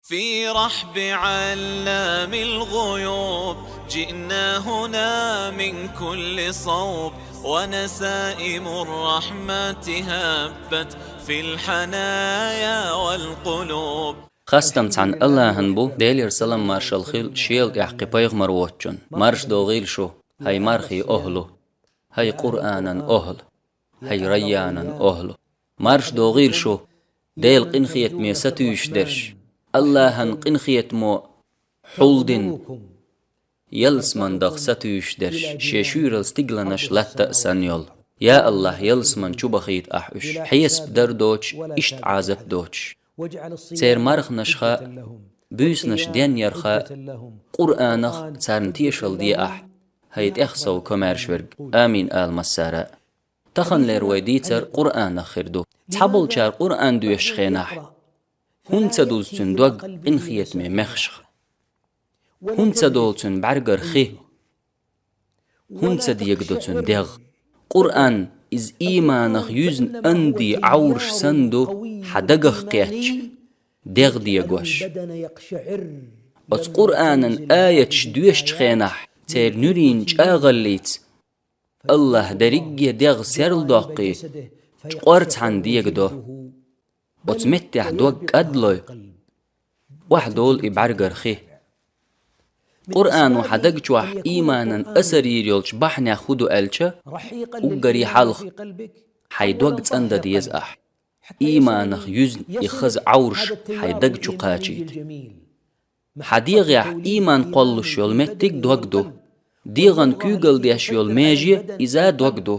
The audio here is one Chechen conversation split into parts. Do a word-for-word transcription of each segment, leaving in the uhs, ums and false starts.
في رحب علام الغيوب، جئنا هنا من كل صوب، ونسائم الرحمة هبت في الحنايا والقلوب. Хастам цхьан Аллахьан бу, Делера салам-маршал хилда шел тӀехь кхин пайхамар воцчунна. Марш догӀийла шу, хӀай мархий охӀла, хӀай Къуръанан охӀла, хӀай Райянан охӀла. Марш догӀийла шу, Делан къинхетаме сатуьйсуш дерш, Аллахьан къинхетамо хьулдина, ялсаман даха сатуьйсуш дерш, шен шуьйрал стигланаш латта а санна йолу. Я Аллахь, ялсаман чубахийта ахь уьш, хьесап дар доцуш, иштта Ӏазап доцуш. Церан марханашха, буьйсанаш денъярха, Къуръанах царна тешалла де ахь, хӀай тӀех сов комаьрша верг. Амин ала массара а. Таханлера вай дийцар Къуръанах хир ду. Цхьаболчара Къуръан доьшучу хенахь, хӀунда ца дузу цуьнан дог къинхетаме мехашха? ХӀунда ца долу цуьнан бӀаьргара хи? ХӀунда ца дегадо цуьнан дегӀ? Къуръан, иза ийманах юьзна анди Ӏовраш санна ду, хьан дагах кхетча, дегӀ дегош. Оцу Къуръанан аяташ доьшучу хенахь, церан нуьрийн чӀагӀаллица Аллахь дерриге дегӀ серладоккхий, чкъор цхьаьна дегадо. Оцу меттехь дог кӀадлой, охьадолу и бӀаьргара хи. Къуръано хьан даг чохь ийманан асар йийр йолчу бахьанех хӀун ду аьлча, уггаре хьалха, хьайн дог цӀандан деза ахь. Ийманах юьзна и хаза Ӏовраш хьайн даг чу кхачийта. Хьан дегӀехь ийман кхоллуш йолу меттиг дог ду. ДегӀан куьйгалла деш йолу меже иза дог ду.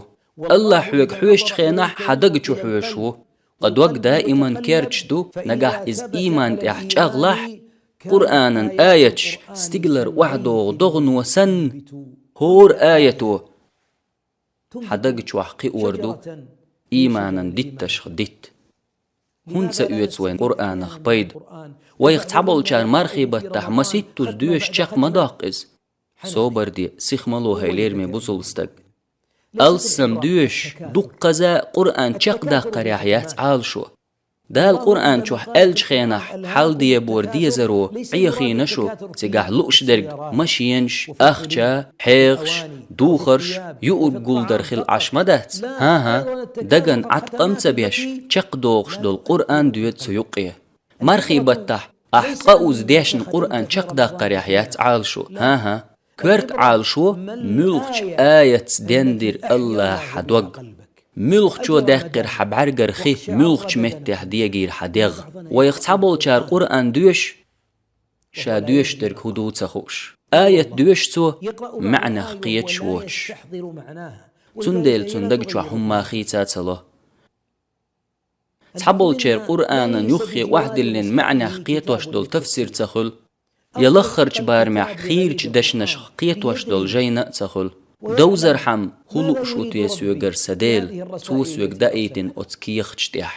Аллахь хьоьга хьоьжучу хенахь хьан даг чу хьоьжуш ву. Ткъа дог даиман керташ ду, нагахь иза ийман тӀехь чӀагӀлахь, Къуръанан аяташ стигалара охьадогӀу догӀано санна, хӀора аято хьан даг чохь кхиор ду, ийманан дитташха дитт. ХӀунда ца оьцу вайн Къуръанах пайда? Вайх цхьаболчара мархий баттахь масийттаза доьшуш чекх ма доккху иза. Собар де, сиха ма ло, хӀай лераме бусалба стаг. Алссам доьшуш, дуккхаза Къуръан чекхдаккхарехь яц Ӏалашо. Дала Къуръан чохь аьллачу хенахь, хьалдебора дезаро Ӏехийна шу, цигахь лууш дерг машенаш, ахча, хьехаш, духарш, юург гулдар хила Ӏаш ма дац? ХӀан-хӀа, даган Ӏаткъам ца беш, чекхдохуш долу Къуръан доьду цу юккъе. Мархий баттахь, ахь ткъа уза дешна Къуръан чекхдаккхарехь яц Ӏалашо? ХӀан-хӀа. Коьрта Ӏалашо, муьлхачу аятца дендира Аллахьа хьан дог? Муьлхачо даьккхира хьан бӀаьргара хи, муьлхачу меттехь дегийра хьан дегӀ? Вайх цхьаболчара Къуръан доьшу, ша доьшуш дерг хӀун ду ца хууш. Аят доьшу цо, маьӀнех кхеташ воцуш. Цундела цунна даг чохь хӀумма хийца ца ло. Цхьаболчеран Къуръанан юххе охьадиллина маьӀнех кхетош долу тафсир ца хуьлу, я лаххарчу барамехь хийрачу дешнашха кхетош долу жайна а ца хуьлу. Довзархьама, хӀун лууш ву те соьгара сан Дела, цо соьга даийтина оцу кехаташ тӀехь?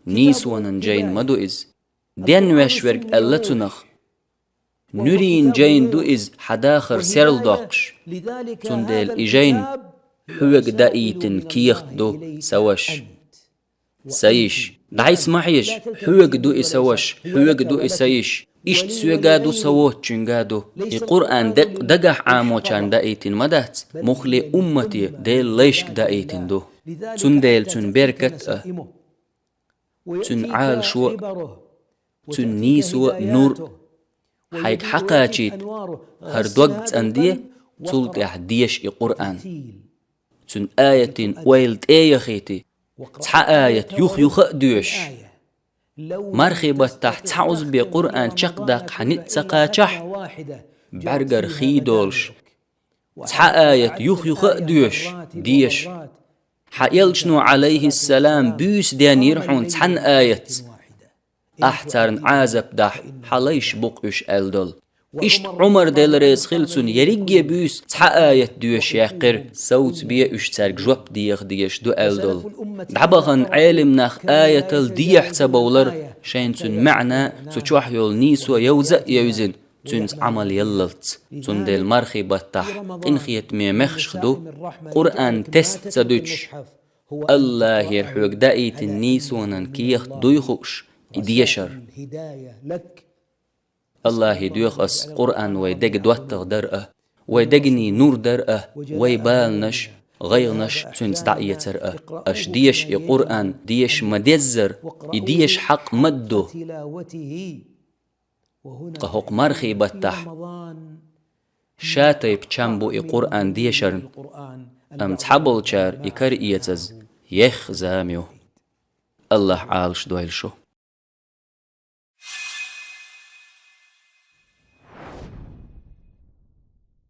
Нийсонан жайна ма ду иза. Денвеш верг аьлла цунах: «Нуьрийн жайна ду иза, хьан дахар серладоккхуш». Цундела и жайна хьоьга даийтина кехат ду, сан ваша, сан йиша. ДӀайса ма хьежа, хьоьга ду и, сан ваша, хьоьга ду и, сан йиша. Иштта соьга а ду, сан воцчуьнга а ду. И Къуръан деккъа дагахь Ӏамочарна даийтина ма дац, муххале уммате, Делан лайшка даийтина ду. Цундела цуьнан беркат а, цуьнан Ӏалашо а, цуьнан нийсо а, нур а хьайга хьакхачийта, хӀара дог цӀанде, цул тӀаьхьа деша и Къуръан. Цуьнан аятийн ойла тӀе а яхийтий, цхьа аят юх-юха а доьшуш, мархий баттахь цхьа узбе Къуръан чекхдаккха хьан ницкъ ца кхачахь, бӀаьргара хий долуш, цхьа аят юх-юха а доьшуш, деша. Хьан элчано, Ӏалайхиссалам, буьйса денйира хьуна цхьана аятца. Ахь царна Ӏазап дахь, хьан лайш бу-кх уьш аьлла долу. Иштта Ӏумар, Дела реза хила цунна, ерриге буьйса цхьа аят доьшуш яьккхира, совцабе уьш, цаьрга жоп деха дезаш ду аьлла долу. ДӀабахана Ӏелим нах аятал дехьа ца бовлар, шайна цуьнан маьӀна, цу чохь йолу нийсо йовза а евзина, цуьнца Ӏамал яллалц. Цундела мархий баттахь къинхетаме мехашха ду, Къуръан тесна ца дуьтуш, Аллахьера хьоьга даийтина нийсонан кехат дуй хууш, и дешар. Аллахӏа доьху ас Къуръан вай дега доттагӏа дар а, вай дегний нур дар а, вай баланаш, гӏайгӏанаш цуьнца дӏаэцар а. Аш деша и Къуръан, деша ма-деззара, и деша хьакъ ма-дду. Ткъа хӏокху мархий баттахь ша тайпа чам бу и Къуръан дешарна, амма цхьаболчара и кара эцаза еха зама ю. Аллахӏа Ӏалаш дойла шу.